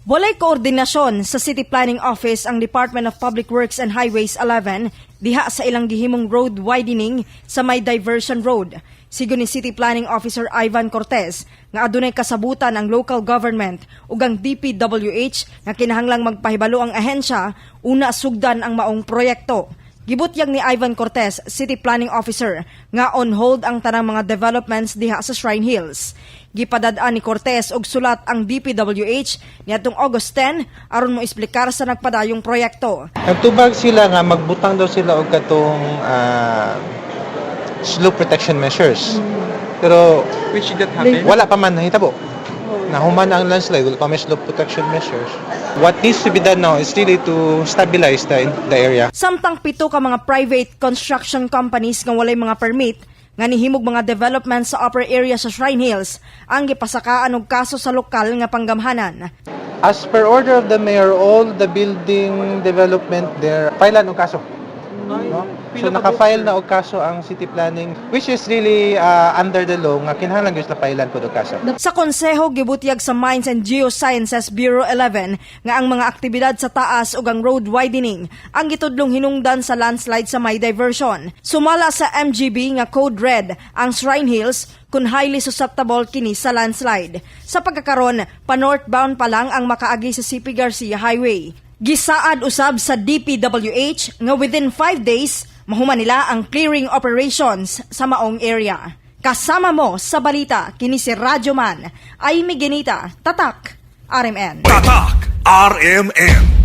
Walay koordinasyon sa City Planning Office ang Department of Public Works and Highways 11 diha sa ilang gihimong road widening sa may diversion road. Sigon ni City Planning Officer Ivan Cortez nga adunay kasabutan ang local government ug ang DPWH nga kinahanglang magpahibalo ang ahensya una sugdan ang maong proyekto. Gibutyag ni Ivan Cortez, City Planning Officer, nga on hold ang tanang mga developments diha sa Shrine Hills. Gipadad-an ni Cortez og sulat ang DPWH niadtong August 10 aron mo esplikar sa nagpadayong proyekto. Nagtubag sila nga magbutang daw sila og katong slope protection measures. Pero Which did that happen? Wala pa man nahitabo. Nahuman ang landslide, wala pa may slope protection measures. What needs to be done now is really to stabilize the area. Samtang 7 ka mga private construction companies nga walay mga permit nga nihimog mga development sa upper area sa Shrine Hills ang gipasakaan og kaso sa lokal nga panggamhanan. As per order of the mayor, all the building development there, file og kaso. No? So naka-file na og kaso ang city planning, which is really under the law nga kinahanglan gyud sila file pud og kaso. Sa konseho, gibutyag sa Mines and Geosciences Bureau 11 nga ang mga aktibidad sa taas ug ang road widening ang gitudlong hinungdan sa landslide sa may diversion. Sumala sa MGB nga code red ang Shrine Hills kung highly susceptible kini sa landslide. Sa pagkakaron, pa northbound pa lang ang makaagi sa CP Garcia Highway. Gisaad usab sa DPWH nga within 5 days mahuman nila ang clearing operations sa maong area. Kasama mo sa balita, kini si Radyoman, Amy Genita, Tatak, RMN. Tatak RMN.